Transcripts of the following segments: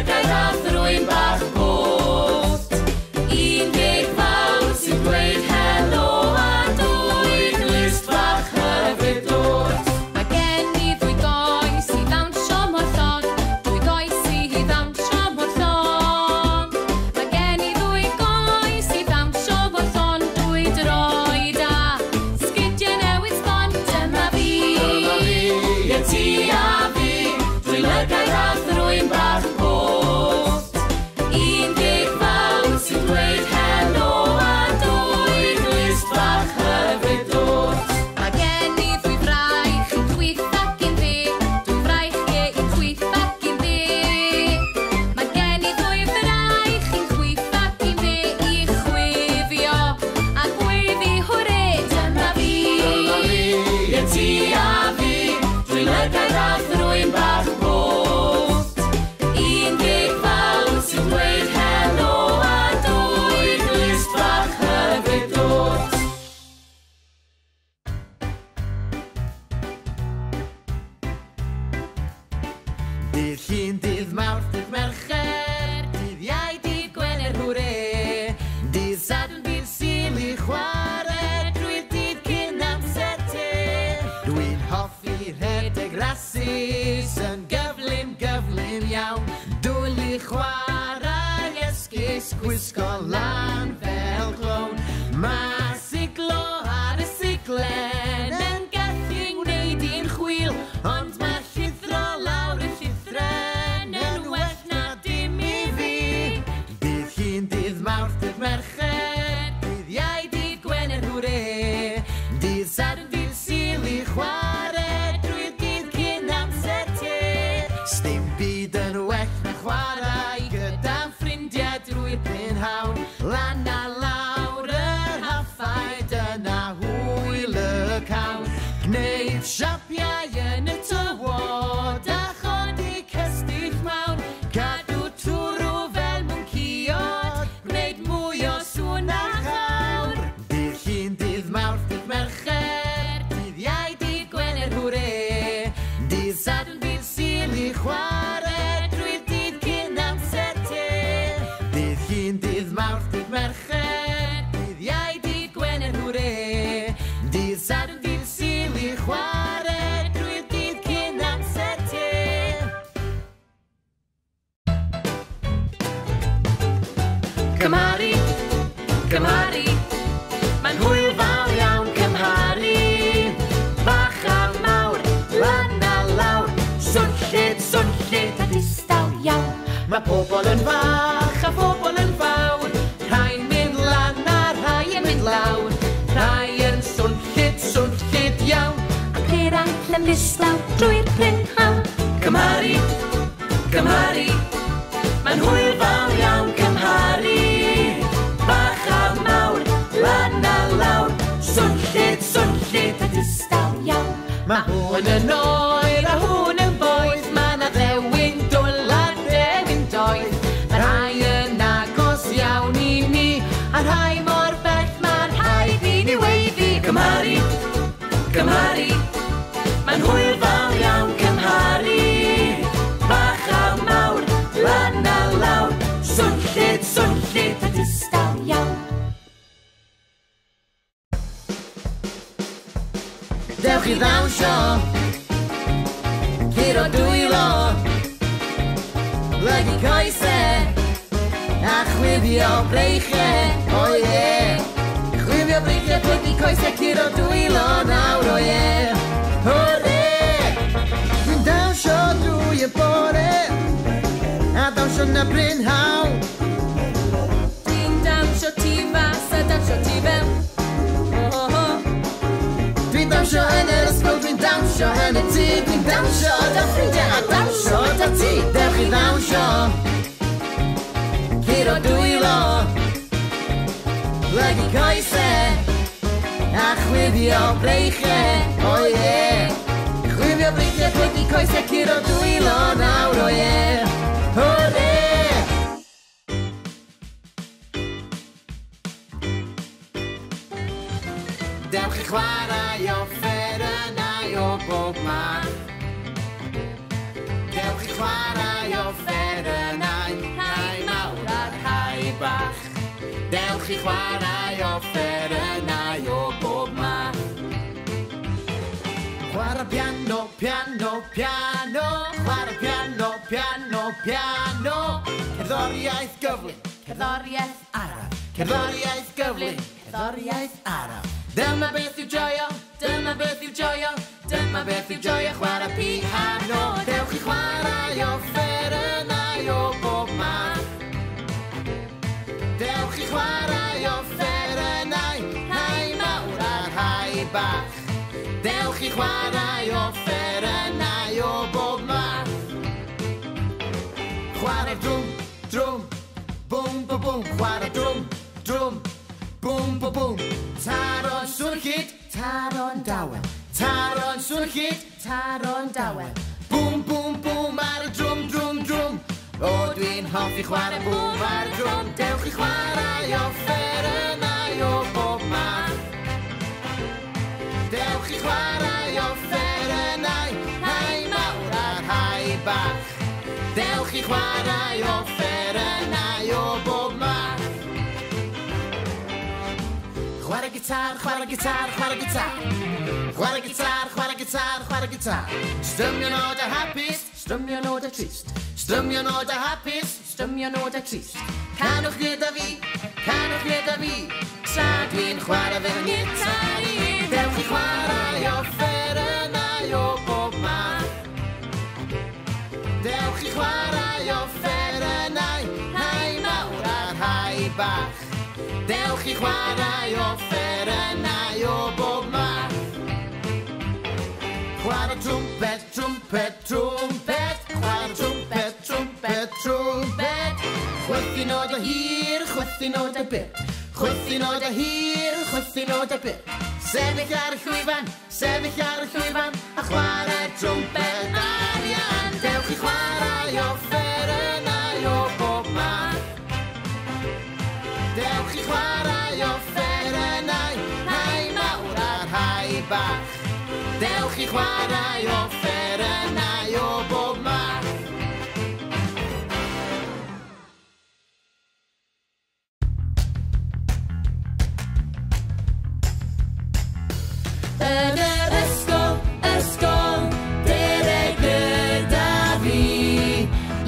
lygaid a thrwyn bach post. Un geg fawr sy'n dweud helo a dwy glust fach hyfryd dwt. Mae gen i ddwy goes i ddawnsio mor llon, dwy goes i ddawnsio mor llon. Mae gen i ddwy goes i ddawnsio mor llon, dwy droed a sgidiau newydd sbon. Dyma fi. Dyma fi, ie ti a fi, dwy lygaid a thrwyn bach post. Un geg fawr sy'n dweud helo a dwy glust fach hyfryd dwt. Mae gen i ddwy fraich, un chwith ac un dde, dwy fraich ie, un chwith ac un dde. Mae gen i ddwy fraich, un chwith ac un dde, i chwifio a gweiddi hwre. Dyma fi. Dyma fi, ie ti a fi, dwy lygaid a thrwyn bach post. Un geg fawr sy'n dweud helo a dwy glust fach hyfryd dwt. Dydd Llun, dydd Mawrth, dydd Mercher, dydd Iau, dydd Gwener, hwre. Dydd Sadwrn, dydd Sul i chwarae, drwy'r dydd cyn amser te. Dwi'n hoffi rhedeg rasys yn gyflym, gyflym iawn. Dwl i chwarae esgus, gwisgo lan fel clown. Mae siglo ar y siglen yn gallu ngwneud i'n chwil, ond mae llithro lawr y llithren yn well na dim i fi. Dydd Llun, dydd Mawrth, dydd Mercher, dydd Iau, dydd Gwener, hwre. Dydd Sadwrn, dydd Sul i chwarae, drwy'r dydd cyn amser te. Sdim byd yn well na chwarae gyda'n ffrindiau drwy'r prynhawn. Lan a lawr yr haffau, dyna hwyl y cawn. Gwneud siapiau yn y tywod a chodi cestyll mawr. Cadw twrw fel mwncïod, gwneud mwy o sŵn a chawr. Dydd Llun, dydd Mawrth, dydd Mercher, dydd Iau, dydd Gwener, hwre. Dydd Sadwrn, dydd Sul i chwarae, drwy'r dydd cyn amser te. Dydd Llun, dydd Mawrth, dydd Mercher, dydd Iau, dydd Gwener, hwre. Dydd Sadwrn, dydd Sul i chwarae, drwy'r dydd cyn amser te. Cymharu, cymharu, mae'n hwyl fawr iawn cymharu. Bach a mawr, lan a lawr, swnllyd, swnllyd A distaw iawn. Mae pobl yn fach a phobl yn fawr, rhai'n mynd lan a rhai yn mynd lawr, rhai yn swnllyd, swnllyd iawn. Ac eraill yn ddistaw drwy'r prynhawn. Cymharu, cymharu, mae'n hwyl fawr iawn cymharu. Bach a mawr, lan a lawr, swnllyd, swnllyd A distaw iawn. Mae hwn yn oer a hwn yn boeth, mae 'na ddewin dwl a dewin doeth. Mae rhai yn agos iawn i ni, a rhai mor bell mae'n rhaid i ni weiddi. Cymharu, cymharu, mae'n hwyl fawr iawn cymharu. Bach a mawr, lan a lawr, swnllyd, swnllyd A distaw iawn. Dewch i ddawnsio, curo dwylo, plygu coesau, a chwifio breichiau, o ie. Chwifio breichiau, plygu coesau, curo dwylo nawr, o ie. Hwre! Dwi'n dawnsio drwy y bore, a dawnsio na prynhawn. Dwi'n dawnsio tu fas a dawnsio tu fewn. Ho, ho, ho. Dwi'n dawnsio yn yr ysgol, dwi'n dawnsio yn y tŷ, dwi'n dawnsio 'da ffrindiau a dawnsio 'da ti. Dewch i ddawnsio, curo dwylo, plygu coesau, a chwifio breichiau, o ie. Chwifio breichiau, plygu coesau, curo dwylo nawr, o ie. Hwre! Dewch i chwarae offerynnau o bob math. Dewch i chwarae offerynnau. Dewch i chwarae offerynnau o bob math. Chwarae piano, piano, piano. Chwarae piano, piano, piano. Cerddoriaeth gyflym, Cerddoriaeth araf. Cerddoriaeth gyflym, cerddoriaeth araf. Dyma beth yw joio, dyma beth yw joio, dyma beth yw joio chwarae piano. Dewch i chwarae offerynnau o bob math. Dewch i chwarae offerynnau, rhai mawr a rhai bach. Dewch i chwarae offerynnau o bob math. Chwarae drwm, drwm, bwm, bwm, bwm. Chwarae drwm, drwm, bwm, bwm, bwm. Taro'n swnllyd, taro'n dawel. Taro'n swnllyd, Taro'n dawel. Bwm, bwm, bwm ar y drwm, drwm, drwm. O, dwi'n hoffi chwarae bwm ar y drwm. Dewch i chwarae offerynnau o bob math. Dewch i chwarae offerynnau, rhai mawr a rhai bach. Dewch i chwarae offerynnau o bob math. Chwarae gitar, chwarae gitar, chwarae gitar. Chwarae gitar, chwarae gitar, chwarae gitar. Strymio nodau hapus, strymio nodau trist. Strymio nodau hapus, strymio nodau trist. Canwch gyda fi, canwch gyda fi, tra dwi'n chwarae fy ngitar i. Dewch i chwarae offerynnau o bob math. Dewch i chwarae offerynnau, rhai mawr a rhai bach. Dewch i chwarae offerynnau o bob math. Chwarae trwmped, trwmped, trwmped. Chwarae trwmped, trwmped, trwmped. Chwythu nodau hir, chwythu nodau byr. Chwythu nodau hir, chwythu nodau byr. Sefyll ar y llwyfan, sefyll ar y llwyfan, a chwarae trwmped arian. Dewch i chwarae offerynnau o bob math. Dewch i chwarae offerynnau, rhai mawr a rhai bach. Dewch i chwarae offerynnau o bob math. Yn yr ysgol, ysgol, dere gyda fi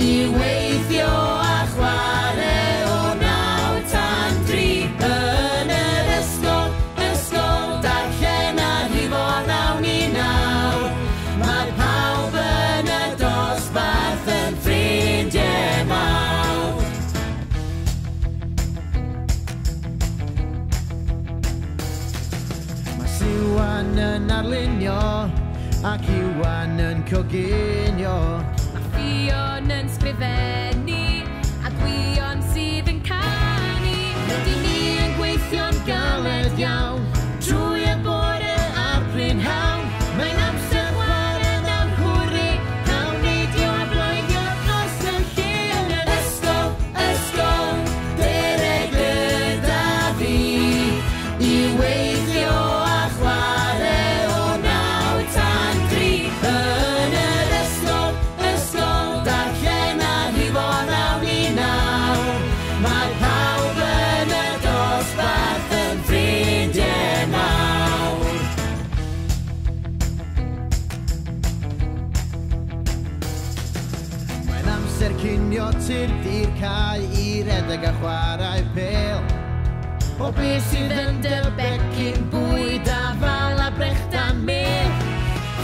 i weithio a chwarae o 9 tan 3. Yn yr ysgol, ysgol, darllen a rhifo 9 i 9. Mae pawb yn y dosbarth yn ffrindiau mawr. Mae Siwan yn arlunio ac Iwan yn coginio. Mae Ffion yn sgrifennu a Gwion sydd yn canu. Rydyn ni yn gweithio'n galed iawn trwy y bore a'r prynhawn. Mae'n amser chwarae nawr, hwrê, cawn neidio a bloeddio dros y lle. Yn yr ysgol, ysgol, dere gyda fi i weithio a chwarae o 9 tan 3. Yn yr ysgol, ysgol, darllen a rhifo 9 i 9. Mae pawb yn y dosbarth yn ffrindiau mawr. Mae'n amser cinio tyrd i'r cae i redeg a chwarae pêl. O beth sydd yn dy becyn bwyd a fal a brechdan mel.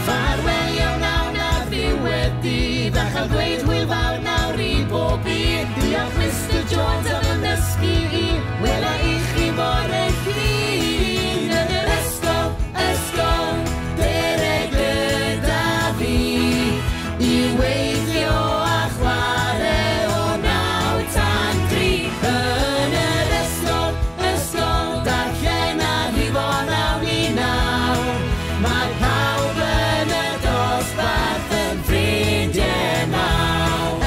Ffarwelio nawn ar ddiwedd dydd a chael dweud hwyl fawr nawr i bob un. Diolch Mr Jones am fy nysgu i, wela i chi bore Llun. Yn yr ysgol, ysgol, dere gyda fi i weithio a chwarae o 9 tan 3. Yn yr ysgol, ysgol, darllen a rhifo 9 i 9. Mae pawb yn y dosbarth yn ffrindiau mawr.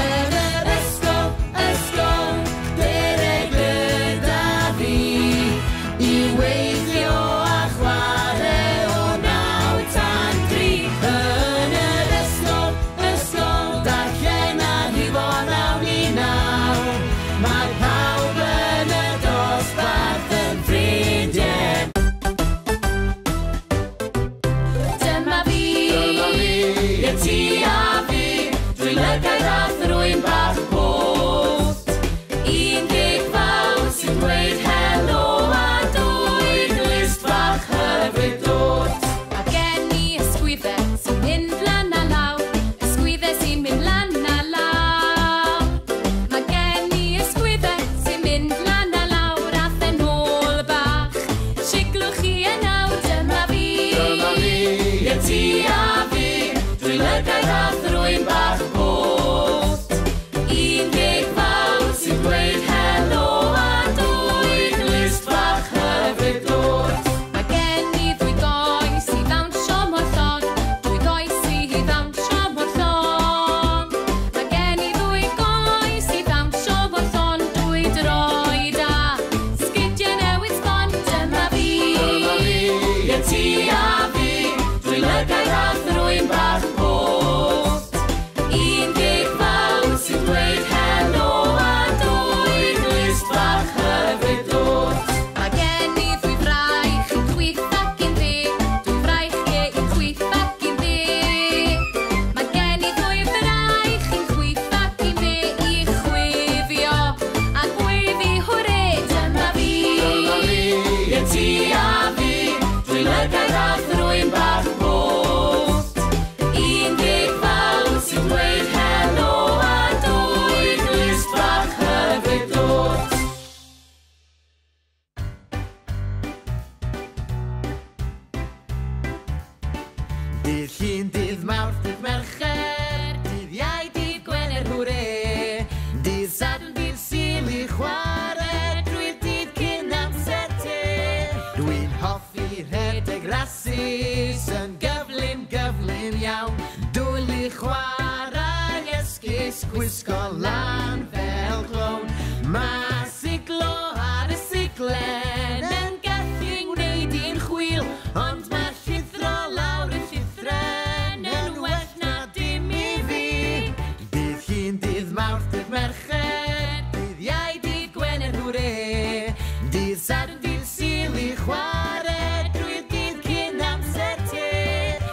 rasys yn gyflym, gyflym iawn. Dwlu chwarae esgus, gwisgo lan fel clown. Mae siglo ar y siglen yn gallu ngwneud i'n chwil, ond mae llithro lawr y llithren yn well na dim i fi. Dydd Llun, dydd Mawrth, dydd Mercher, dydd Iau, dydd Gwener, hwre. Dydd Sadwrn, dydd Sul i chwarae drwy'r dydd cyn amser te.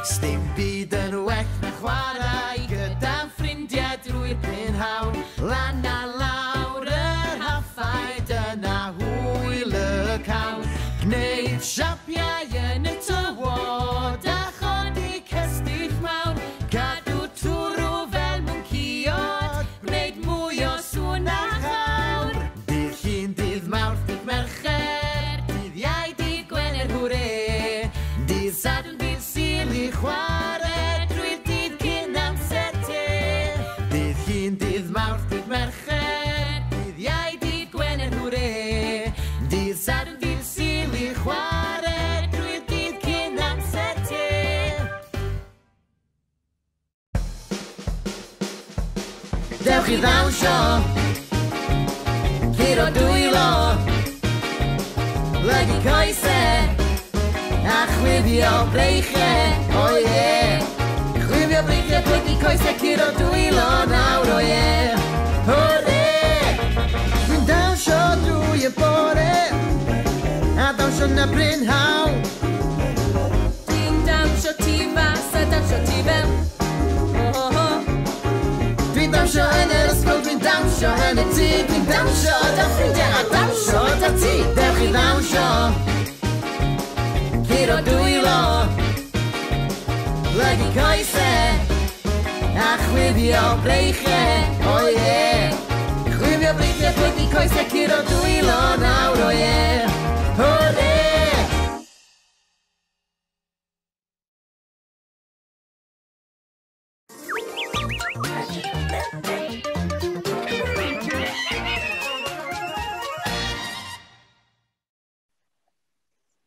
Sdim byd yn well na chwarae gyda'n ffrindiau drwy'r prynhawn. Lan a lawr yr haffau, dyna hwyl y cawn. Gwneud siapiau yn y tywod a chodi cestyll mawr. Cadw twrw fel mwnciod, gwneud mwy o sŵn a chawr. Dydd Llun, dydd Mawrth, dydd Mercher, dydd Iau, dydd Gwener, hwre. Dydd Sadwrn, dydd Sul i chwarae drwy'r dydd cyn amser te. Dydd Llun, dydd Mawrth, dydd Mercher, dydd Iau, dydd Gwener, hwre. Dydd Sadwrn, dydd Sul i chwarae drwy'r dydd cyn amser te. Dewch i ddawnsio, curo dwylo, plygu coesau, a chwifio breichiau, o ie. Chwifio breichiau, plygu coesau, curo dwylo nawr, o ie. Hwre! Dwi'n dawnsio drwy y bore, a dawnsio yn y prynhawn. Dwi'n dawnsio tu fas a dawnsio tu fewn. Oh, oh, oh. Dwi'n dawnsio yn yr ysgol, dwi'n dawnsio yn y tŷ, dwi'n dawnsio 'da ffrindiau a dawnsio 'da ti. Dewch i ddawnsio, curo dwylo, plygu coesau, a chwifio breichiau, o ie. Chwifio breichiau, plygu coesau, curo dwylo nawr, o ie. Hwre!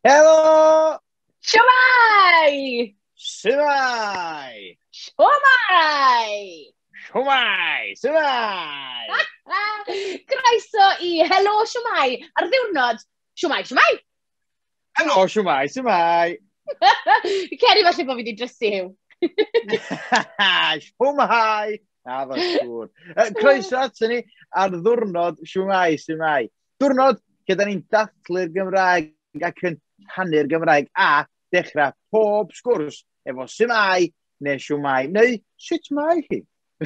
Helo! Shwmae! Shwmae! Shwmae! Shwmae! Shwmae! Croeso i Helo Shwmae ar ddiwrnod Shwmae Shwmae! Helo Shwmae Shwmae! Fi'n credu falle bod fi wedi drysu Huw. Shwmae! Na, fo siŵr. Croeso ato ni ar ddiwrnod Shwmae Shwmae. Diwrnod lle da ni'n dathlu'r Gymraeg ac yn rhannu'r Gymraeg a dechrau pob sgwrs efo Shwmae neu Shwmae neu sut mae hi?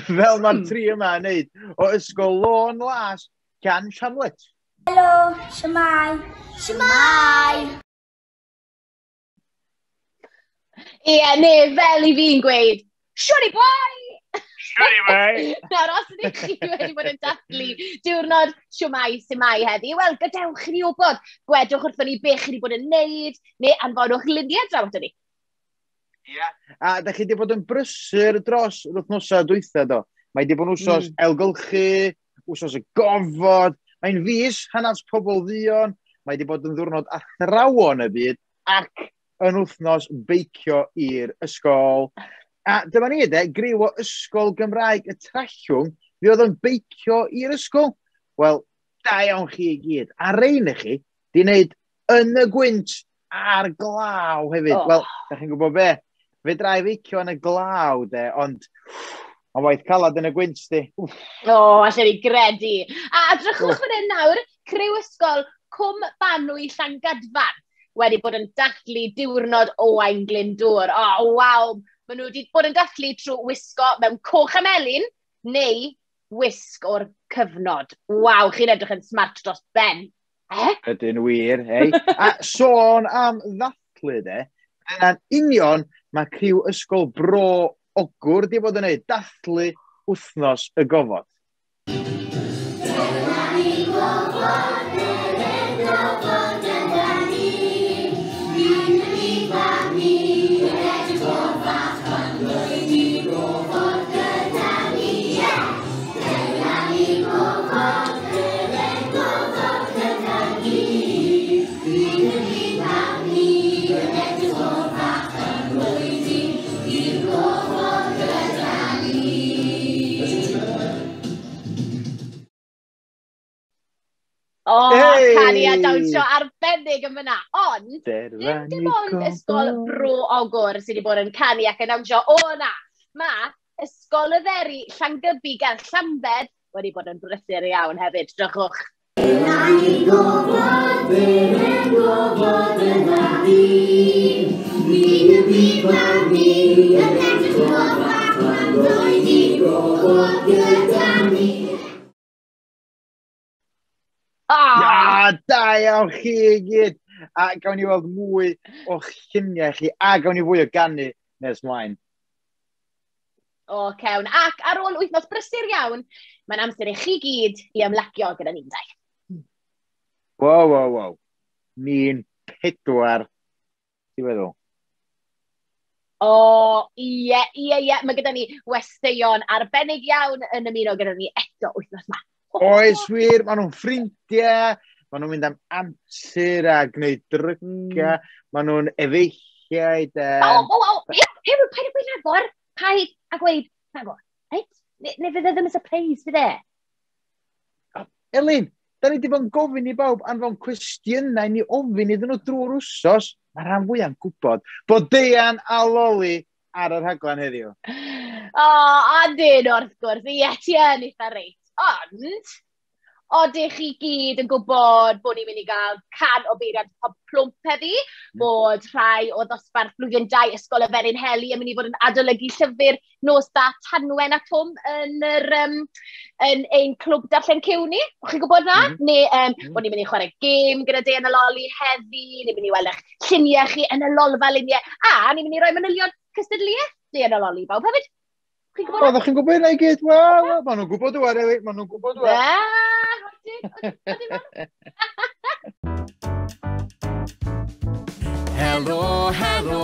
Fel mae'r tri yma yn neud o Ysgol Lôn Las gan Siamlet. Helo, shwmae. Shwmae. Ie, neu fel i fi'n gweud, Shwdi boi! Shwdi boi! Nawr, os ydych chi wedi bod yn dathlu diwrnod Shwmae Sumae heddi, wel, gadewch i ni wybod. Gwedwch wrthon ni beth chi wedi bod yn neud, neu anfonwch luniau draw aton ni. Ie, a da chi wedi bod yn brysur dros yr wythnosau dwytha, do. Mae wedi bod yn wsos ailgylchu, wsos y gofod, mae'n fis hanes pobl dduon, mae wedi bod yn ddiwrnod athrawon y byd ac yn wythnos beicio i'r ysgol. A dyma ni, de, griw o Ysgol Gymraeg y Trallwng, fi oedd yn beicio i'r ysgol. Wel, da iawn chi i gyd. A rein i chi, di wneud yn y gwynt a'r glaw hefyd. Oh. Wel, da chi'n gwybod be? Fedra i feicio yn y glaw, de, ond mae'n waith calad yn y gwynt, di. Wff. O, allan ni gredu. A edrychwch fan hyn nawr, criw ysgol Cwm Banwy Llangadfan wedi bod yn dathlu diwrnod Owain Glyndŵr. O, waw! Maen nhw wedi bod yn dathlu trwy wisgo mewn coch a melyn neu wisg o'r cyfnod. Waw, chi'n edrych yn smart dros ben. Eh? Ydyn wir, hei. A sôn am ddathlu, de, dyna'n union mae criw ysgol Bro Ogwr di bod yn neud dathlu wythnos y gofod. Dyna ni gofod, yr gofod yna ni. Ni'n unig fan ni, yn edrych o'r fath pan dweud i gofod gyda ni. Dyna ni gofod, yr gofod gyda ni. Ni'n unig fan ni, yn edrych o'r fath O, Hey! Canu a dawnsio arbennig yn fyna. Ond, dim dim ond Ysgol Bro Ogwr sydd wedi bod yn canu ac yn dawnsio. O na, mae Ysgol y Dderi Llangybi ger Llambed wedi bod yn brysur iawn hefyd. Drychwch. Dyna ni gofod, dyna gofod yna ni. Ni'n y byd fan ni, yn edrych mor fach pan ddoi di gofod gyda ni. Ah! Ia, da iawn chi i gyd. A gawn ni weld mwy o'ch lluniau chi, a gawn ni fwy o ganu nes mlaen. O, cewn. Ac ar ôl wythnos brysur iawn, mae'n amser i chi gyd i ymlacio gyda ni'n dau. Wow, wow, wow. Ni'n pedwar. Ti'n feddwl? O, ie, ie, ie. Mae gyda ni westeion arbennig iawn yn ymuno gyda ni eto wythnos yma. Oes wir, maen nhw'n ffrindiau, maen nhw'n mynd am amser a gwneud dryga, maen nhw'n efeilliaid. O, o, o, ie, hefyd, paid â gweud rhagor, paid a gweud rhagor, reit? Neu fydd e ddim yn surprise, fydd e? Elin, da ni wedi bod yn gofyn i bawb anfon cwestiynau i ni ofyn iddyn nhw drwy'r wsos. Mae rhan fwyaf yn gwybod bod Deian a Loli ar y rhaglen heddiw. O, odyn wrth gwrs, ie, ti yn eitha reit. Ond, odych chi gyd yn gwybod bod ni'n mynd i gael can o beiriant pop plwmp heddi, bod rhai o ddosbarth blwyddyn 2 Ysgol y Felinheli yn mynd i fod yn adolygu llyfr nos da Tanwen a Twm yn, yr, yn ein clwb darllen cyw ni. O'ch chi'n gwybod na? Neu bod ni'n mynd i chwarae gêm gyda Deian a Loli heddi, ni'n mynd i weld eich lluniau chi yn y lolfa luniau, a ni'n mynd i roi manylion cystadleuaeth Deian a Loli bawb hefyd. Chi'n gwybod? Oeddech chi'n gwybod hynna i gyd? Wel, wel, maen nhw'n gwybod ŵan, Elin, maen nhw'n gwybod ŵan. Na, odyn, odyn, odyn. Helo, helo,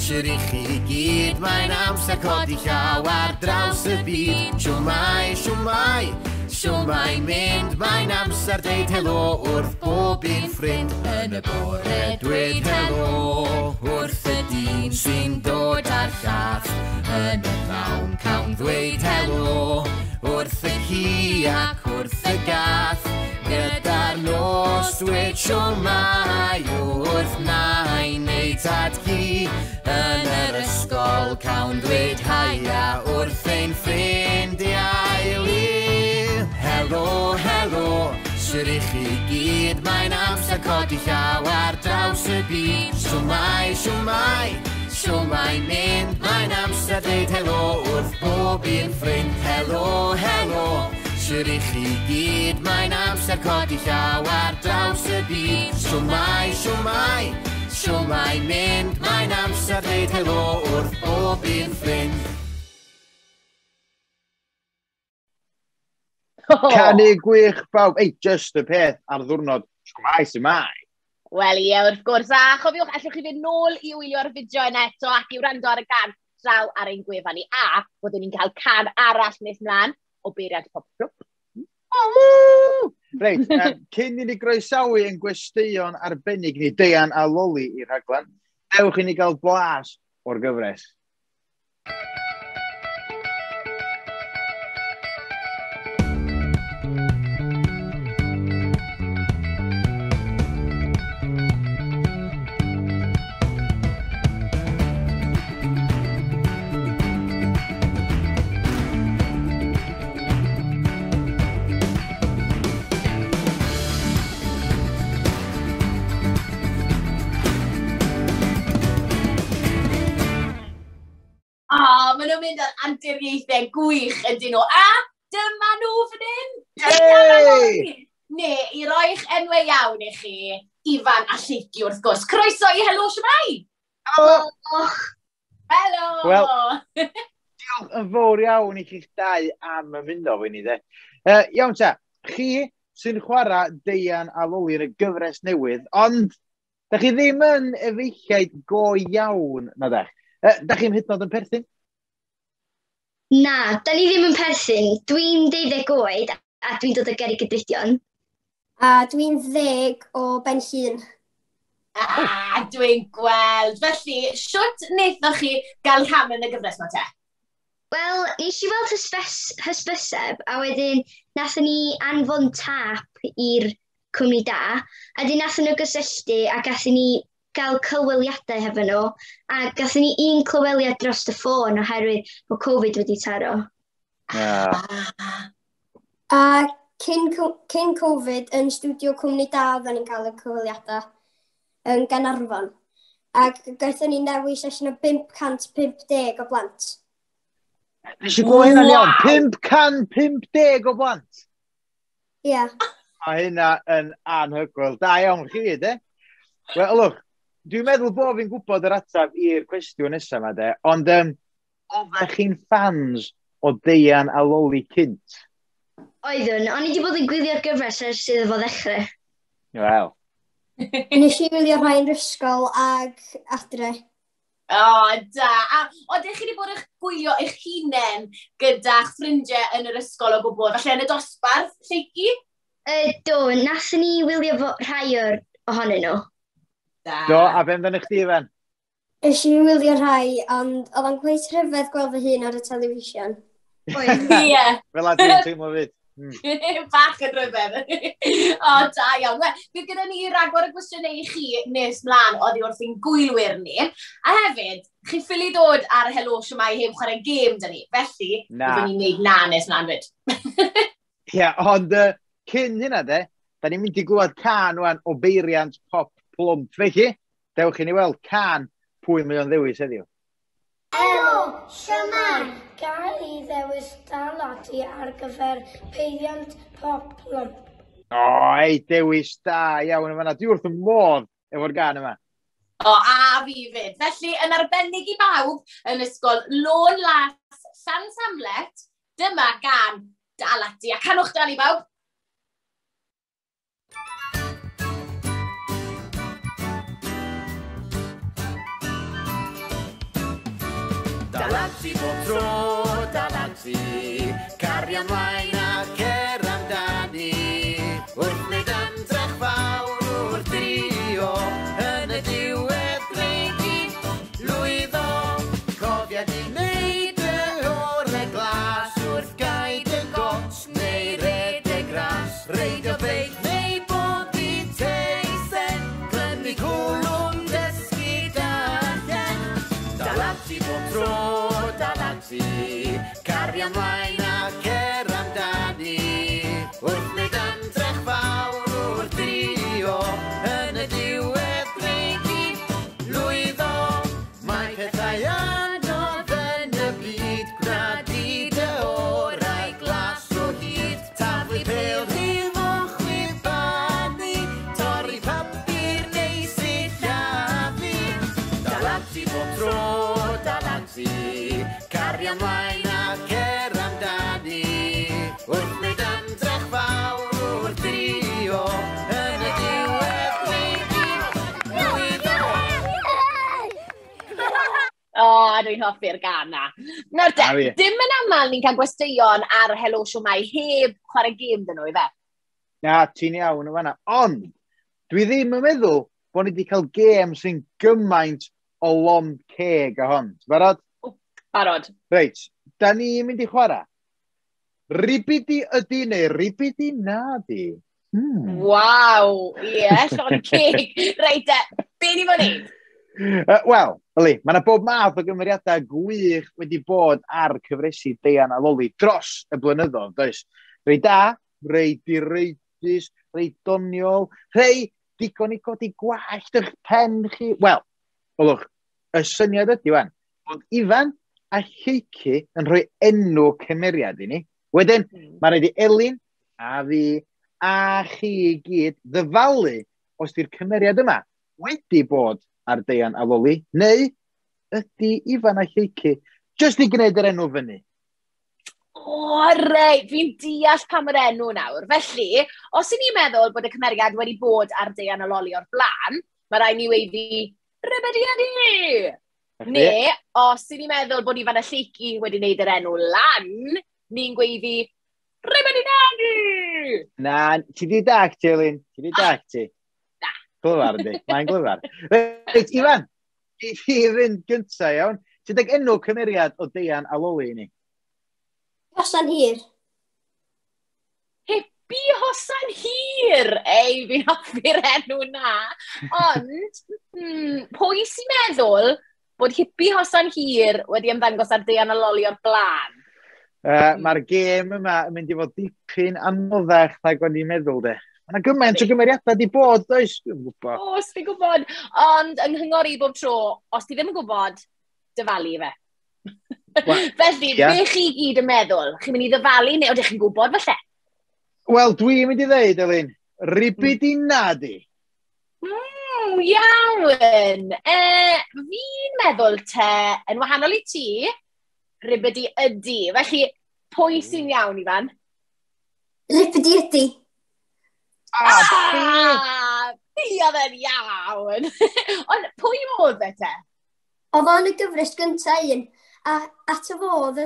siwr i chi i gyd, mae'n amser codi llaw ar draws y byd. Siwmai, siwmai, siwmai mynd, mae'n amser deud helo wrth bob un ffrind. Yn y bore dweud helo wrth y dyn sy'n dod ar llath. Yn y pnawn cawn ddweud helo wrth y ci ac wrth y gath. Gyda'r nos dweud siwmai wrth nain neu tad ci. Yn yr ysgol cawn ddweud haia wrth ein ffrindiau lu. Helo, helo, siwr i chi gyd, mae'n amser codi llaw ar draws y byd. Siwmai, siwmai, siwmai mynd, mae'n amser dweud helo wrth bob un ffrind. Helo, helo, siwr i chi gyd, mae'n amser codi llaw ar draws y byd. Siwmai, siwmai, siwmai mynd, mae'n amser dweud helo wrth bob un ffrind. Canu gwych bawb. Ei, just y peth ar ddwrnod. Siwmai, siwmai. Wel ie, wrth gwrs. A chofiwch, allwch chi fynd nôl i wylio'r fideo yna eto ac i wrando ar y gan draw ar ein gwefan ni. A byddwn ni'n cael can arall nes mlaen o beiriant pop plwp. Reit, cyn i ni groesawu ein gwesteion arbennig ni, Deian a Loli i'r rhaglen, dewch i ni gael blas o'r gyfres. O, maen nhw'n mynd ar anturiaethau gwych ydyn nhw. A dyma nhw fan hyn! Yay! Neu, i roi'ch enwau iawn i chi, Ifan a Lleucu wrth gwrs. Croeso i Helo Shwmae! Helo! Helo! Wel, diolch yn fawr iawn i chi'ch dau am ymuno efo ni, de. Iawn ta, chi sy'n chwarae Deian a Loli yn y gyfres newydd, ond da chi ddim yn efeilliaid go iawn, na dach? Da chi'n hyd yn oed yn perthyn? Na, da ni ddim yn perthyn. Dwi'n 12 oed a dwi'n dod o Gerrig y Drudion. A dwi'n 10 o Ben Llŷn. A, dwi'n gweld. Felly, shwt wnaethoch chi gael rhan yn y gyfres ma te? Wel, nes i weld hysbyseb a wedyn nathon ni anfon tap i'r Cwmni Da. A di nathon nhw gysylltu a gathon ni gael clyweliadau hefo nhw. A gathon ni un clyweliad dros y ffôn oherwydd bod Covid wedi taro. Yeah. A cyn Covid, yn stiwdio Cwmni Da oedden ni'n cael y cyfweliadau yn Gaernarfon. Ac gaethon ni newis allan o 550 o blant. Nes i glywed hynna'n iawn. 550 o blant. Ie. Yeah. Mae hynna yn anhygoel. Da iawn chi, de? Wel, look, dwi'n meddwl bod fi'n gwybod yr ateb i'r cwestiwn nesaf yma, de, ond oeddech chi'n fans o Deian a Loli cynt? Oeddwn, o'n i wedi bod yn gwylio'r gyfres ers iddo fo ddechrau. Wel. Nes i wylio rhai yn yr ysgol ag adre. O, da. A oeddech chi wedi bod yn gwylio eich hunain gyda'ch ffrindiau yn yr ysgol o gwbl? Falle yn y dosbarth, Lleucu? Do, nathon ni wylio fo rhai o'r ohonyn nhw. Da. Do, a be amdano chdi, Ifan? Nes i wylio rhai, ond oedd o'n cweit rhyfedd gweld fy hun ar y television. Oedd. Ie. Fel a dwi'n teimlo fyd. Bach yn rhyfedd. O, da iawn. Wel, bydd gyda ni ragor o gwestiynau i chi nes mlaen oddi wrth ein gwylwyr ni. A hefyd, chi ffili dod ar Helo Shwmae heb chwarae gêm 'da ni. Felly, Na. byddwn ni'n neud na nes mlaen fyd. Ie, ond cyn hynna, de, da ni'n mynd i glywed cân wan o beiriant pop plwmp. Felly, dewch i ni weld cân pwy mae o'n ddewis heddiw. Helo, shwmae? Gael i ddewis dal ati ar gyfer peiriant pop plwmp. O, ei, dewis da iawn yn fan'na. Dwi wrth y modd efo'r gân yma. O, a fi fyd. Felly, yn arbennig i bawb yn ysgol Lôn Las Llansamlet, dyma gân Dal Ati. A canwch dal i bawb. Dal ati bob tro, dal ati, cario ymlaen a cer amdani. Wrth wneud ymdrech fawr wrth drio, yn y diwedd gwneud i lwyddo. Cofia di wneud y orau glas wrth gau dy got neu redeg ras. Reidio beic neu bobi teisen, clymu cwlwm dysgu darllen. Dal ati bob tro, dal ati, cario ymlaen a cer amdani. Wrth wneud ymdrech fawr wrth drio, yn y diwedd gwneud i lwyddo. Mae pethau anodd yn y byd, gwna di dy orau glas o hyd. Taflu pêl rhif o chwibanu, torri papur neu sillafu. Dal ati bob tro, dal ati, cario ymlaen a cer amdani. Wrth wneud ymdrech fawr wrth drio, yn y diwedd gwneud i lwyddo. O, dwi'n hoffi'r gân na. Nawr A de, fi. dim yn aml ni'n cael gwesteion ar Helo Shwmae heb chwarae gêm dyn nhw, ife? Na, ti'n iawn yn fan'na. Ond, dwi ddim yn meddwl bod ni wedi cael gêm sy'n gymaint o lond ceg a hon. Ti'n barod? Barod. Reit, da ni'n mynd i chwarae. Ribidi ydi neu ribidi na di? Waw, ie, llond ceg. Reit de, be ni fod wneud? Wel, yli, mae yna bob math o gymeriadau gwych wedi bod ar cyfresi Deian a Loli dros y blynyddoedd, does? Rei da, rei direidus, rei doniol, rei digon i godi gwallt eich pen chi. Wel, olwch, y syniad ydy wan, bod Ifan a Lleucu yn rhoi enw cymeriad i ni. Wedyn, mae rhaid i Elin a fi a chi i gyd ddyfalu os di'r cymeriad yma wedi bod ar Deian a Loli, neu ydy Ifan a Lleucu jyst i gwneud yr enw fyny. O, reit, fi'n deall pam yr enw nawr. Felly, os y'n ni'n meddwl bod y cymeriad wedi bod ar Deian a Loli o'r blaen, mae rhaid ni weiddi, rybedi ydi! Neu, os y'n ni'n meddwl bod Ifan a Lleucu wedi wneud yr enw lan, ni'n gweiddi, rybedi nadi! Na, ti di dag ti, Elin. Ti di dag ti. Glyfar, yndi. Mae'n glyfar. Reit, Ifan, i ti fynd gynta, iawn. Ti'n deg enw cymeriad o Deian a Loli i ni? Hosan hir. Hippie hosan hir! Ei, Hei, fi'n hoffi'r enw na. Ond, pwy sy'n meddwl bod Hippie Hosan Hir wedi ymddangos ar Deian a Loli o'r blaen? Mae'r gêm yma yn mynd i fod dipyn anoddach nag o'n i'n meddwl, de. Mae yna gymaint o gymeriadau di bod, does? Dwi'n gwybod. Oes, fi'n gwybod. Ond yng nghyngor i bob tro, os ti ddim yn gwybod, dyfalu fe. Felly, be chi gyd yn meddwl? Chi'n mynd i ddyfalu neu ydych chi'n gwybod falle? Wel, dwi'n mynd i ddeud, Elin, ribidi nadi. Iawn. Fi'n meddwl te, yn wahanol i ti, ribidi ydi. Felly, pwy sy'n iawn, Ifan? Ribidi ydi. Fi oedd yn iawn. Ond pwy oedd e te? Oedd o'n y gyfres gyntaf un, a ato fo oedd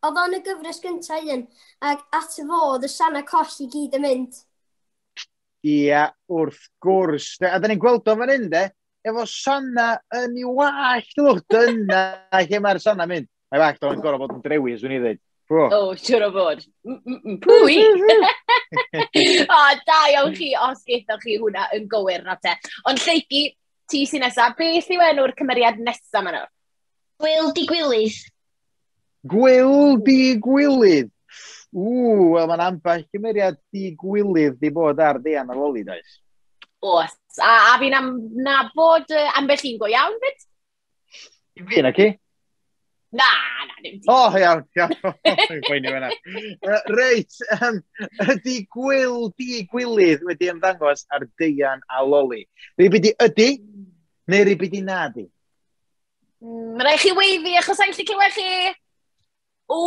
oedd o'n y gyfres gyntaf un, ac ato fo oedd y Siana Coll i gyd yn mynd. Ia, wrth gwrs. De. A da ni'n gweld o fan hyn, de, efo Sana yn ei wallt. Lwch, dyna lle mae'r Sana mynd. Mae wallt o'n gorfod bod yn drewi, swn i ddweud. O, siwr o fod. Pwy? O, da iawn chi os gaethoch chi hwnna yn gywir na te. Ond Lleucu, ti sy'n nesaf, beth yw enw'r cymeriad nesaf yma nawr? Gwyl di Gwilydd. Gwyl di Gwilydd. Ww, wel mae'n ambell cymeriad di Gwilydd di bod ar Deian a Loli, does? Oes, a fi'n am nabod ambell un go iawn, fyd? I fi, na ci? Na, dim ti. O, iawn, iawn. Dwi'n poeni fan'na. Reit, ydy Gwyl di Gwilydd wedi ymddangos ar Deian a Loli? Ribidi ydy, neu ribidi na di? Mae rhaid chi weiddi achos sa'n gallu clywed chi. O,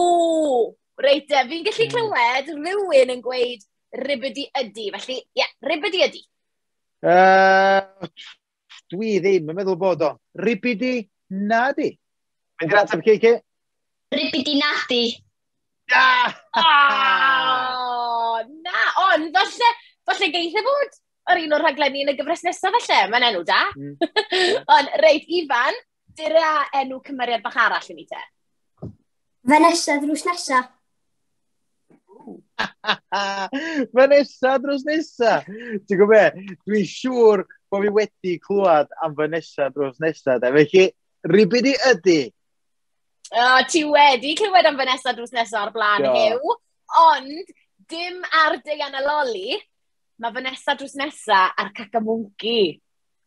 reit e, fi'n gallu clywed rhywun yn gweud ribidi ydy. Felly, ie, yeah, ribidi ydy. Dwi ddim yn meddwl bod o. Ribidi na di. Mynd i'r ateb, Ceike? Ribidi nadi. Oh, na, ond falle geith e fod ar un o'r rhaglenni yn y gyfres nesaf falle. Mae'n enw da. Ond reit, Ifan, dyra enw cymeriad bach arall i ni te. Vanessa drws nesa. Vanessa drws nesa. Ti'n gwybod be? Dwi'n siŵr bod fi wedi clywed am Vanessa drws nesa. De. Felly, ribidi ydy. Ti wedi clywed am Vanessa drws nesa o'r blaen, Huw, ond dim ar Deian a Loli, mae Vanessa drws nesa ar Cacamwnci.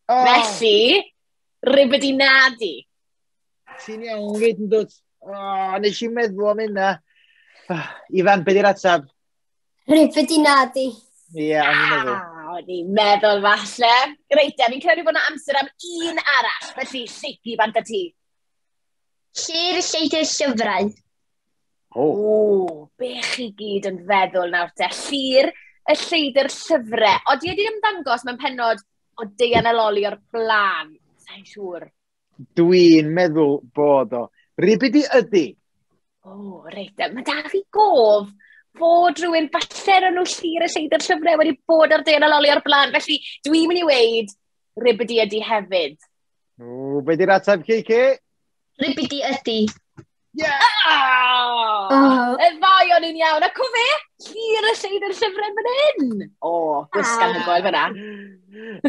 Oh. Felly, ribidi nadi. Ti'n iawn fyd yn dod. Nes i meddwl am hynna. Ifan, be di'r ateb? Ribidi nadi. Ie, o'n i'n meddwl. O'n i'n meddwl falle. Reit, fi'n credu bod yna amser am un arall. Felly, Lleucu, bant â ti. Llyr y Lleidr Llyfrau. O, be chi gyd yn feddwl nawr te? Llyr y Lleidr Llyfrau. Odi wedi ymddangos mewn pennod o Deian a Loli o'r blaen? Sa'n siŵr. Dwi'n meddwl bod o. Ribidi ydy. O, reit. Mae da fi gof fod rhywun falle yn nhw Llyr y Lleidr Llyfrau wedi bod ar Deian a Loli o'r blaen. Felly, dwi'n mynd i weid ribidi ydy hefyd. O, be di'r ateb, Ceike? Ribidi ydy. Yeah! Y ddau o'n i'n iawn. A co fe, Llyr y Lleidr Llyfrau fan hyn. O, gwisg anhygoel fan'na.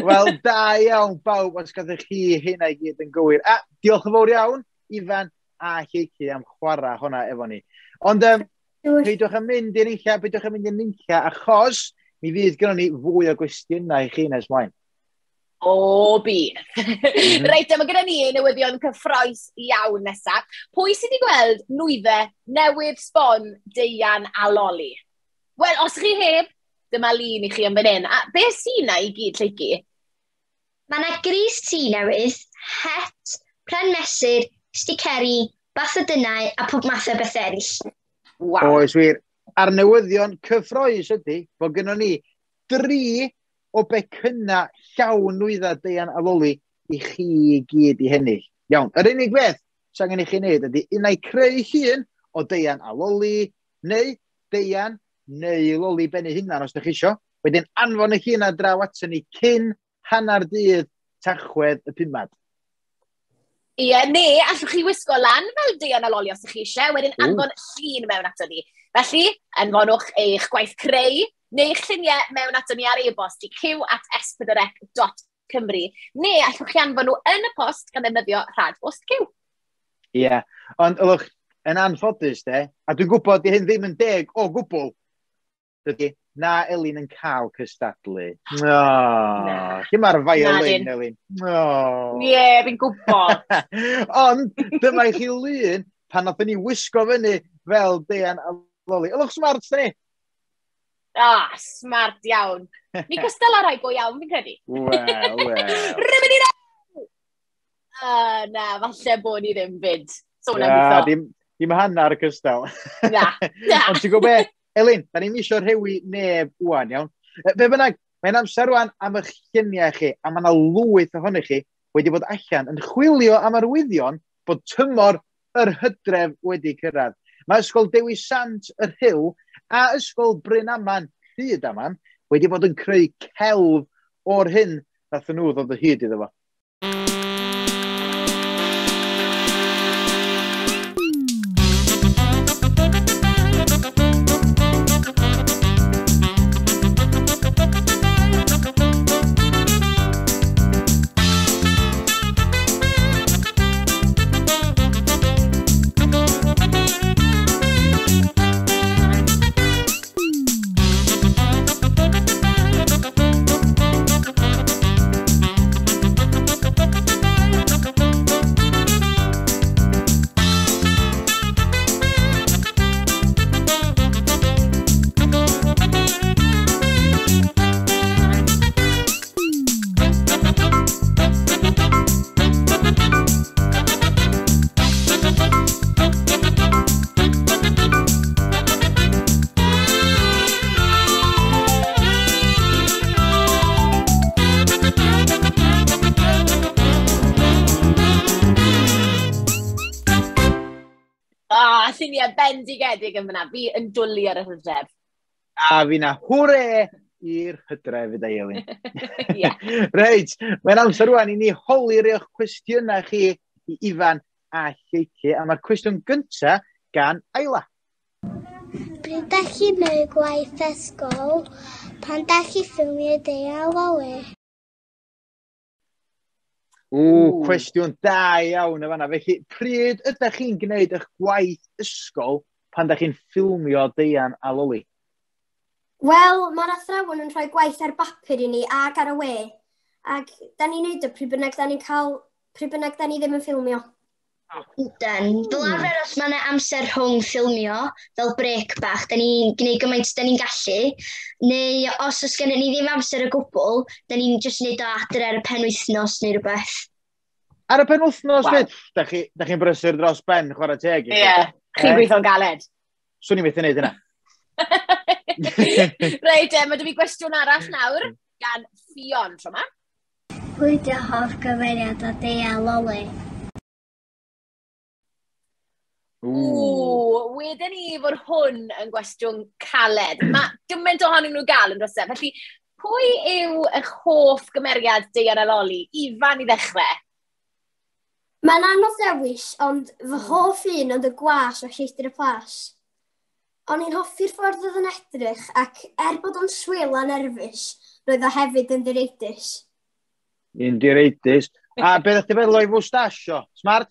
Wel, da iawn bawb os gadwch chi hynna i gyd yn gywir. A diolch yn fawr iawn, Ifan a Lleucu am chwarae hwnna efo ni. Ond peidiwch yn mynd i'r unlla, peidiwch yn mynd i'r unlla, achos mi fydd gynnon ni fwy o gwestiynau i chi nes mlaen. O, bydd. Reit, mae gyda ni newyddion cyffrous iawn nesaf. Pwy sydd wedi gweld nwyddau newydd sbon Deian a Loli? Wel, os chi heb, dyma lun i chi yn fan hyn. A beth sy'n na i gyd, Lleucu? Mae yna grys tŷ newydd, het, pren mesur, sticeri, bathodynnau a pob math o beth eraill. Waw. Oes wir. A'r newyddion cyffrous ydy bod gynnon ni 3 o becynna llawn nwyddau Deian a Loli i chi gyd i hennill. Iawn, yr unig beth sy'n angen i chi wneud ydy unai creu llun o Deian a Loli, neu Deian neu Loli ben ei hunan os ydych chi isio. Wedyn anfon y llun ar draw aton ni cyn 9:30 Tachwedd y 5. Ie, neu allwch chi wisgo lan fel Deian a Loli os ydych chi eisiau, wedyn anfon llun mewn ato ni. Felly, anfonwch eich gwaith creu Neu eich lluniau mewn ato ni ar e-bost i cyw@s4c.cymru. Neu allwch chi anfon nhw yn y post gan ddefnyddio rhad bost Cyw. Ie, yeah. Ond ylwch, yn anffodus de, a dwi'n gwybod di hyn ddim yn deg o gwbl, dydy, na Elin yn cael cystadlu. No, lle mae'r violin, Elin? No. Ie, yeah, fi'n gwybod. Ond dyma i chi lun pan nathon ni wisgo fyny fel Deian a Loli. Ylwch smart, da ni? Ah, smart iawn. Ni cystal ar rai go iawn, fi'n credu. Wel, wel. Rymyn i na, falle bod ni ddim fyd. So, na, dim hanner cystal. Na, na. Ond ti'n gwybod be, Elin, da ni'n isio rhewi neb wwan, iawn. Be bynnag, mae'n amser rwan am eich lluniau chi, a mae yna lwyth ohonych chi wedi bod allan yn chwilio am arwyddion bod tymor yr hydref wedi cyrraedd. Mae Ysgol Dewi Sant yr Rhyl a Ysgol Bryn Aman, Rhyd Aman, wedi bod yn creu celf o'r hyn nath nhw ddod o hyd iddo fo. Lluniau bendigedig yn fyna. Fi yn dwlu ar y hydref. A fi na hwre i'r hydref i Elin. Yeah. Reit, mae'n amser rwan i ni holi rei o'ch cwestiynau chi i Ifan a Lleucu. A mae'r cwestiwn gyntaf gan Ayla. Pryd da chi'n neud gwaith ysgol, pan da chi ffilmio Deian a Loli? Ww, cwestiwn da iawn y fanna. Felly, pryd ydych chi'n gwneud eich gwaith ysgol pan ydych chi'n ffilmio Deian a Loli? Wel, mae'r athrawon yn rhoi gwaith ar bapur i ni ac ar y we. Ac da ni'n neud o pryd bynnag da ni'n cael, pryd bynnag da ni ddim yn ffilmio. Ydyn. Fel arfer os mae yna amser rhwng ffilmio, fel break bach, da ni'n gwneud gymaint da ni'n gallu, neu os oes gennym ni ddim amser o gwbl, da ni'n jyst wneud o adre ar y penwythnos neu rhywbeth. Ar y penwythnos, Waw. fyd? Da chi'n brysur dros ben, chwarae teg i chi. Ie, chi'n gweithio'n galed. Swn i'n methu wneud hynna. Reit, mae 'da fi gwestiwn arall nawr gan Ffion tro yma. Pwy dy hoff gymeriad o Deian a Loli? Ww, wedyn ni fod hwn yn gwestiwn caled. Mae gymaint ohonyn nhw gael yn dros e. Felly, pwy yw eich hoff gymeriad Deian a Loli? Ifan i ddechrau. Mae'n anodd dewis, ond fy hoff un oedd y gwas o Lleidr y Plas. O'n i'n hoffi'r ffordd oedd yn edrych, ac er bod o'n swil a nerfus, roedd o hefyd yn ddireidus. Un direidus. A beth ydych chi'n feddwl o'i fwstash o? Smart?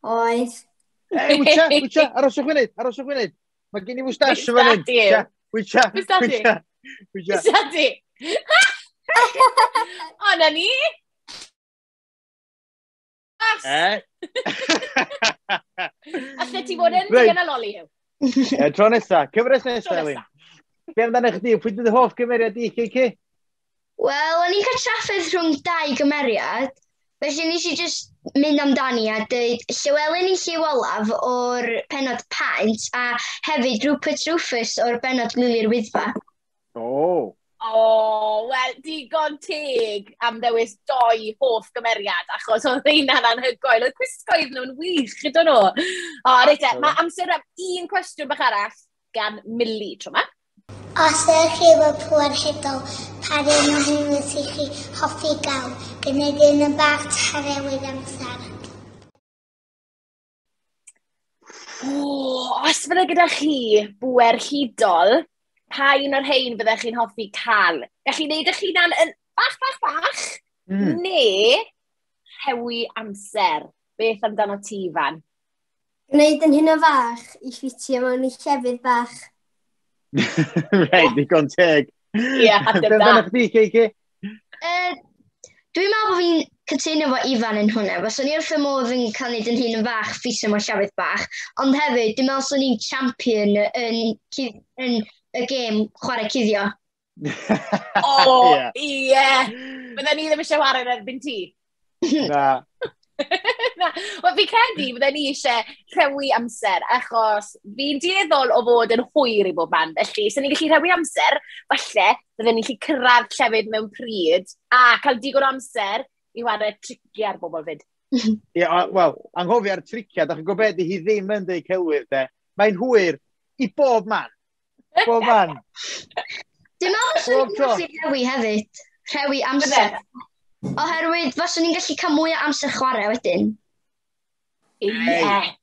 Oedd. Ei, wytcha, wytcha, aroswch funud, aroswch funud. Mae gen i fwstash yn fan hyn. Wytcha, Wytcha, wytcha. wytcha, wytcha. Wytcha di? O, na ni! As! Alle ti fod yn Reit. Deian a Loli yw. Tro nesa, cyfres nesa, Tro Elin. Be amdano chdi? Pwy dy hoff gymeriad di, Ceci? Wel, o'n i'n cael trafferth rhwng dau gymeriad, felly nes i just mynd amdani a dweud Llywelyn ein Llyw Olaf o'r pennod Paent a hefyd Rupert Rufus o'r bennod Lili'r Wyddfa. O. O, wel, digon teg am ddewis doi hoff gymeriad, achos oedd rheina'n anhygoel. Oedd gwisgoedd nhw'n wych, ydyn nhw. O, reit e, mae amser am un cwestiwn bach arall gan Millie tro yma. Os ydych chi efo pŵer hudol, pa un ohonyn nhw sy'ch chi hoffi gael, gwneud un yn bach tarewyd amser. O, os fydde gyda chi bwer hudol, Pa un o'r rhain byddech chi'n hoffi cael? Gallu wneud eich hunan yn bach, bach, bach, neu rhewi amser. Beth amdano ti, Ifan? Gwneud yn hynna fach i ffitio mewn i llefydd bach. Reit, digon teg. Ie, ateb Be da. amdano chdi, Ceiki? Dwi'n meddwl bod fi'n cytuno efo Ifan yn hwnna. Faswn i wrth y modd yn cael neud yn hun yn fach, ffitio mewn llefydd bach. Ond hefyd, dwi'n meddwl swn i'n champion yn y gêm chwarae cuddio. O, Ie. ie. Bydden ni ddim eisiau chwarae yn erbyn ti. Na. Na. Wel, fi credu bydden ni eisiau rhewi amser, achos fi'n dueddol o fod yn hwyr i bob man. Felly, so ni'n gallu rhewi amser, falle bydden ni'n gallu cyrraedd llefydd mewn pryd a cael digon o amser i chwarae triciau ar bobl fyd. Ie, wel, anghofio'r tricia, da chi'n gwybod beth, hi ddim yn deud celwydd, de. Mae'n hwyr i bob man. Bob man. Dwi'n meddwl swn Bob i'n tro. hoffi rhewi hefyd. Rhewi amser. Oherwydd, faswn i'n gallu cael mwy o amser chwarae wedyn. Ie. Mae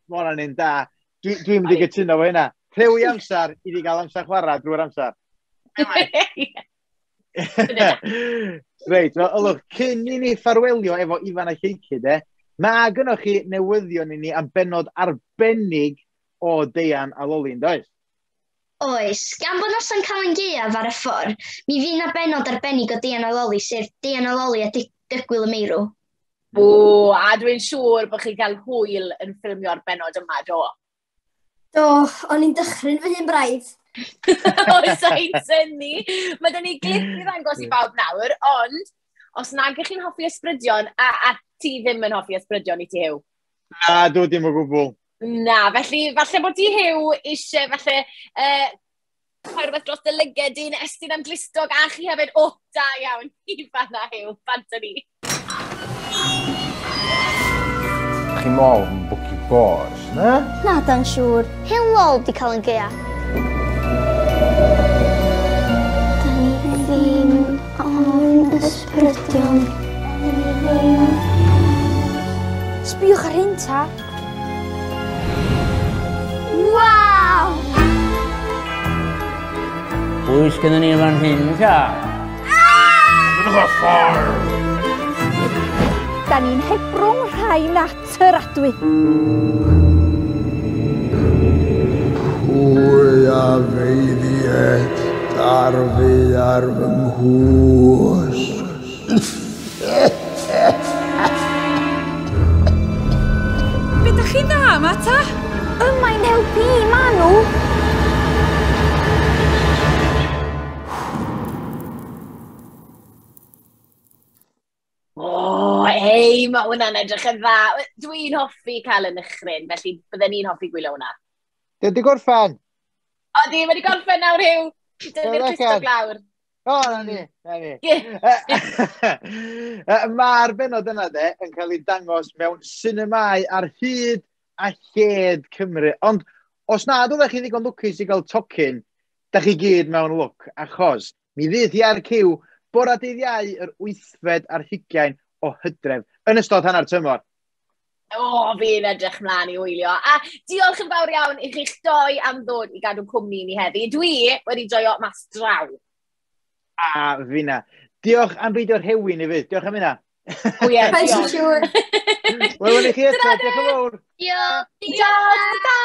hwnna'n un da. Dwi'n mynd i gytuno fo hynna. Rhewi amser i fi gael amser chwarae drwy'r amser. Reit, wel, ylwch, cyn i ni ffarwelio efo Ifan a Lleucu, de, mae gynnoch chi newyddion i ni am bennod arbennig o Deian a Loli, yn does? Oes, gan bod noson Calan Gaeaf ar y ffordd, mi fydd 'na bennod arbennig o Deian a Loli, sef Deian a Loli a Dygwyl y Meirw. O, a dwi'n siŵr bod chi'n cael hwyl yn ffilmio'r bennod yma, do. Do, o'n i'n dychryn fy hun braidd. O, sa'n synnu. Mae 'da ni glip i ddangos i bawb nawr, ond os nag ych chi'n hoffi ysbrydion, a ti ddim yn hoffi ysbrydion i ti, Huw. Na, dwi ddim o gwbl. Na, felly falle bod ti, Huw, eisiau falle rhoi rhywbeth dros dy lyged di'n estyn am glustog a chi hefyd. O, da iawn, Ifan a Huw, bant ni. Chi mol yn bwci bors, na? Na, dan siŵr. Hyn lol di Calan Gaeaf. Da ni ddim ofn ysbrydion. Da ni ddim. Sbïwch ar hyn ta. Waw! Pwy sgynnon ni fan hyn, ta? Da ni'n hebrwng rhai natyradwy. Pwy a feiddied darfu ar fy nghwsg. Be da chi dda yma ta? Yma'n helpu i Manw. O, ei, mae hwnna'n edrych yn dda. Dwi'n hoffi cael yn nychryn, felly bydden ni'n hoffi gwylio hwnna. Dwi wedi gorffan. O, di, mae wedi gorffen nawr, Huw. Dynnu'r Wel, clustog lawr. O, na ni, na ni. Ie. Mae'r bennod yna, de, yn cael ei dangos mewn sinemâu ar hyd a lled Cymru. Ond os nad oeddech chi ddigon lwcus i gael tocyn, da chi gyd mewn lwc, achos mi fydd hi ar cyw bora dydd Iau yr 28 o Hydref yn ystod hanner tymor. O, fi'n edrych mlaen i wylio. A diolch yn fawr iawn i chi'ch doi am ddod i gadw cwmni ni heddi. Dwi wedi joio mas draw. A finna. Diolch am beidio rhewi ni fydd. Diolch am hynna. O ie, Paid diolch. siŵr. Wel, welwn i chi eto. Diolch yn fawr. Diolch! Diolch, ta!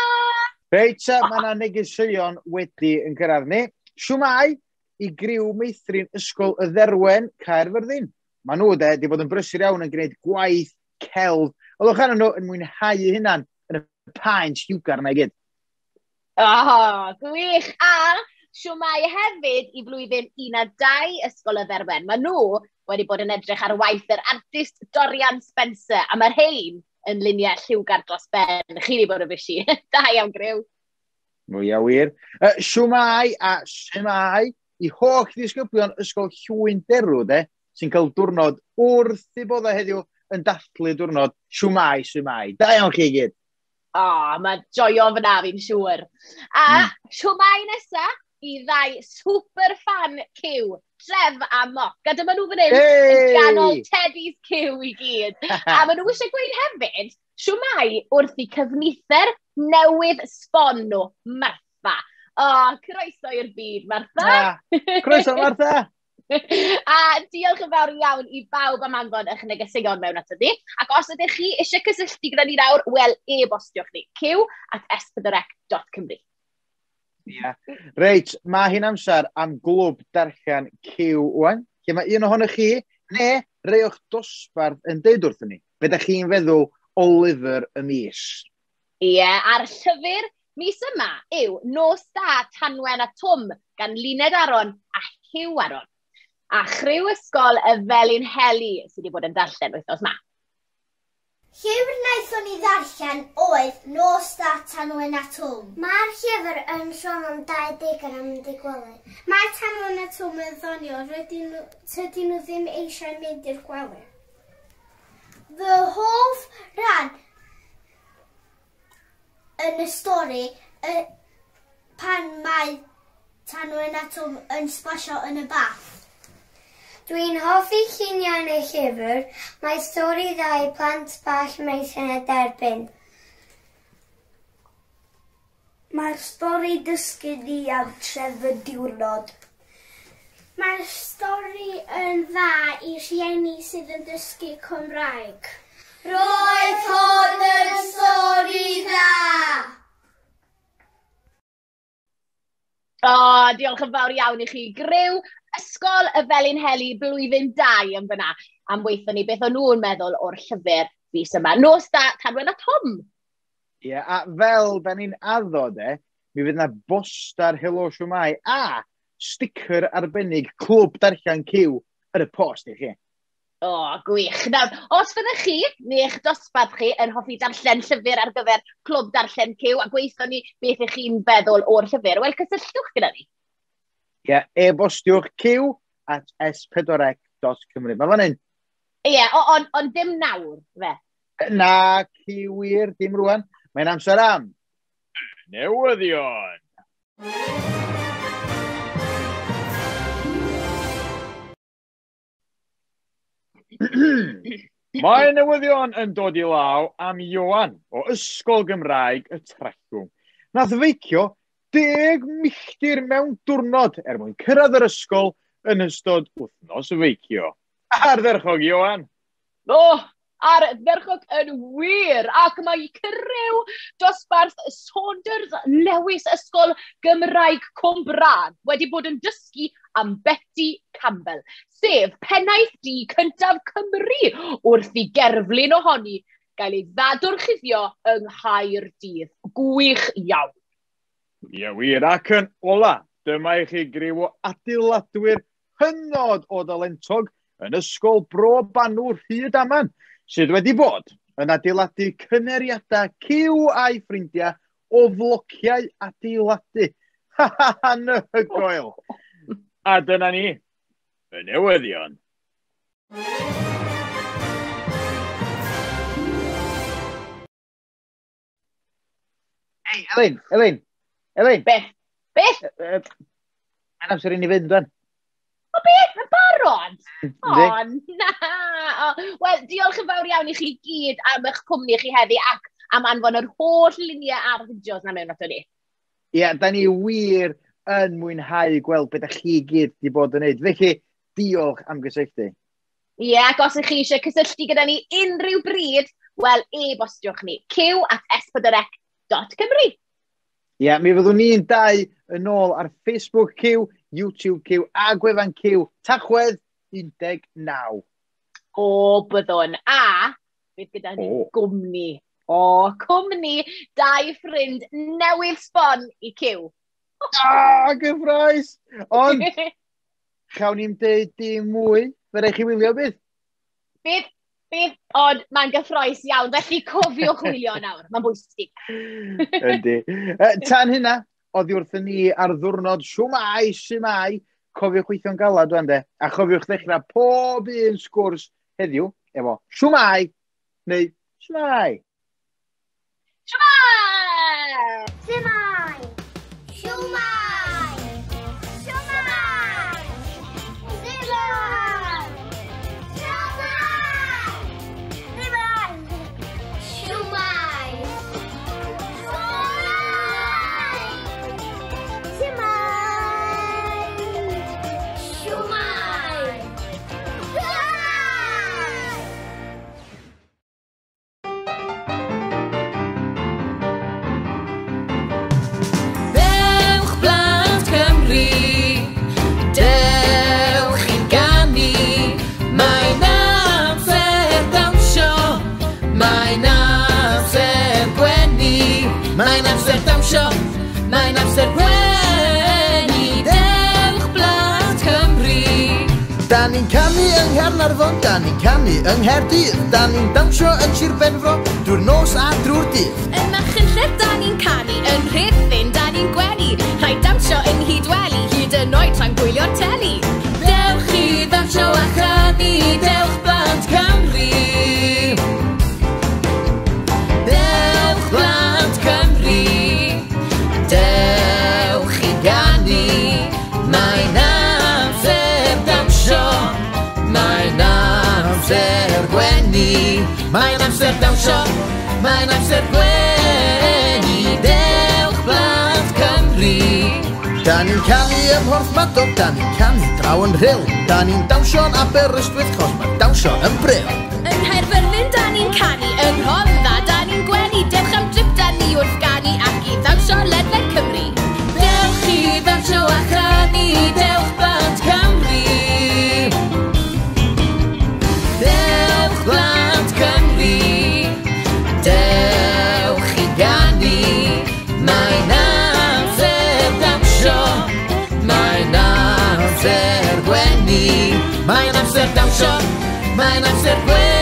Reit, ta, mae yna negeseuon wedi yn cyrraedd ni. Siwmai i griw meithrin Ysgol y Dderwen Caerfyrddin. Mae nhw de, di bod yn brysur iawn yn gwneud gwaith celf. Oeddwch arnyn nhw yn mwynhau eu hunan yn y paent lliwgar yna i gyd. O, gwych! A siwmai hefyd i flwyddyn 1 a 2 Ysgol y Dderwen. Mae nhw wedi bod yn edrych ar waith yr artist Dorian Spencer, a mae'r hein yn luniau lliwgar dros ben. Chi wedi bod yn fysi. Da iawn, griw. Mwyaf wir. Siwmai a siwmai i holl ddisgyblion Ysgol Llwyn Derw, de, sy'n cael diwrnod wrth i boddau heddiw yn dathlu diwrnod siwmai, siwmai. Da iawn chi i gyd. O, mae joio fyna fi'n siŵr. A siwmai nesa i ddau super fan Cyw, Tref a Moc. A dyma nhw fan hyn yn Hey! ganol Teddy's Cyw i gyd. A maen nhw eisiau gweud hefyd, siwmai wrth i cyfnither newydd sbon nhw, Martha. O, croeso i'r byd, Martha. Croeso, Martha. A diolch yn fawr iawn i bawb am anfon eich negeseuon mewn ato ni. Ac os ydych chi eisiau cysylltu gyda ni nawr, wel, e-bostiwch ni. cyw@s4c.cymru. Ia. Reit, mae hi'n amser am glwb darllen Cyw wan, lle mae un ohonoch chi, neu rei o'ch dosbarth yn deud wrthyn ni, be da chi'n feddwl o lyfr y mis. Ie, a'r llyfr mis yma yw Nos Da, Tanwen a Twm gan Luned Aron a Huw Aron. A chriw ysgol y Felin Heli sydd wedi bod yn darllen wythnos ma. Llyfr wnaethon ni ddarllen oedd Nos Da Tanwen a Twm. Mae'r llyfr yn sôn am dau deigr yn mynd i gwely. Mae Tanwen a Twm yn ddoniol, rydyn nhw, tydyn nhw ddim eisiau mynd i'r gwely. Fy hoff rhan yn y stori pan mae Tanwen a Twm yn sblasio yn y bath. Dwi'n hoffi lluniau yn y llyfr. Mae stori dda i plant bach meithrin a derbyn. Mae'r stori dysgu ni am trefn diwrnod. Mae'r stori yn dda i rhieni sydd yn dysgu Cymraeg. Roedd hon yn stori dda! O, diolch yn fawr iawn i chi. Griw Ysgol y Felin Heli blwyddyn 2 yn fyna am weithio ni beth o'n nhw'n meddwl o'r llyfr fis yma. Nos da, Tanwen a Twm. Ie, yeah, a fel da ni'n addo de, mi fydd yna bostar Helo Shwmae a sticker arbennig Clwb Darllen Cyw yn y post i chi. O, gwych. Nawr, os fyddech chi neu eich dosbarth chi yn hoffi darllen llyfr ar gyfer Clwb Darllen Cyw a gweithio ni beth ych chi'n feddwl o'r llyfr, wel, cysylltwch gyda ni. Ie, yeah, e-bostiwch cyw@s4c.cymru. Mae fan hyn. Ie, yeah, ond dim nawr, fe. Na, wir, dim rwan. Mae'n amser am newyddion. Mae newyddion yn dod i law am Ioan o Ysgol Gymraeg y Trallwng. Nath feicio 10 milltir mewn diwrnod er mwyn cyrraedd yr ysgol yn ystod wythnos feicio. Ardderchog, Ioan! O, ardderchog yn wir! Ac mae criw dosbarth Saunders Lewis Ysgol Gymraeg Cwmbrân wedi bod yn dysgu am Betty Campbell, sef pennaeth du cyntaf Cymru wrth i gerflun ohoni gael ei ddadorchuddio yng Nghaerdydd. Gwych iawn. Ie, wir, ac yn ola, dyma i chi griw o adeiladwyr hynod o dalentog yn Ysgol Bro Banw Rhydaman, sydd wedi bod yn adeiladu cymeriadau Cyw a'i ffrindiau o flociau adeiladu. Anhygoel! A dyna ni, y newyddion. Hei, Elin, Elin, Elin. Beth? Beth? Mae'n amser i ni fynd, wan. O beth? Yn barod? O, na! Wel, diolch yn fawr iawn i chi gyd am eich cwmni chi heddi ac am anfon yr holl luniau a'r fideos na mewn ato ni. Ie, yeah, da ni wir yn mwynhau gweld beth ydych chi gyd wedi bod yn neud. Felly, diolch am gysylltu. Ie, yeah, ac os ydych chi eisiau cysylltu gyda ni unrhyw bryd, wel, e-bostiwch ni. cyw@s4c.cymru. Ie, yeah, mi fyddwn ni'n dau yn ôl ar Facebook Cyw, YouTube Cyw a gwefan Cyw, Tachwedd 19. O, byddwn. A bydd gyda ni gwmni. O, cwmni dau ffrind newydd sbon i Cyw. A, gyffroes! Ond, chawn ni'n deud dim mwy. Fe rai chi wylio bydd? Bydd, ond mae'n gyffroes iawn, felly cofiwch wylio nawr. Mae'n bwysig. Yndi. Tan hynna, oddi wrthyn ni ar ddwrnod shwmae, shwmae, cofiwch weithio'n galad wan de, a chofiwch ddechrau pob un sgwrs heddiw efo shwmae neu shwmae. Shwmae! Shwmae! Shwmae! Shwmae! Shwmae! Shwmae! Shwmae! Shwmae! Da ni'n canu yng Nghaernarfon, da ni'n canu yng Nghaerdydd, da ni'n dawnsio yn Sir Benfro, drwy'r nos a drwy'r dydd. Yn Machynlleth da ni'n canu, yn Rhuthun da ni'n gwenu, rhaid dawnsio yn Nghydweli, hyd yn oed tra'n gwylio'r teli. Dewch i ddawnsio a chanu, dewch blant Cymru. Dewch blant Cymru, dewch i ganu. Mae'n amser dawnsio, mae'n amser gwenu. Mae'n amser dawnsio, mae'n amser gwenu. Dewch blant Cymru. Da ni'n canu ym Mhorthmadog, da ni'n canu draw yn Rhyl. Da ni'n dawnsio'n Aberystwyth, chos mae dawnsio yn bril. Yng Nghaerfyrddin da ni'n canu, yng Rhondda da ni'n gwenu, dewch am drip da ni wrth ganu ac i ddawnsio ledled Cymru. Dewch i ddawnsio a chanu, dewch blant Cymru. Dewch blant Cymru, dewch i ganu. Mae'n amser dawnsio, mae'n amser gwenu. Mae'n amser dawnsio, mae'n amser gwenu.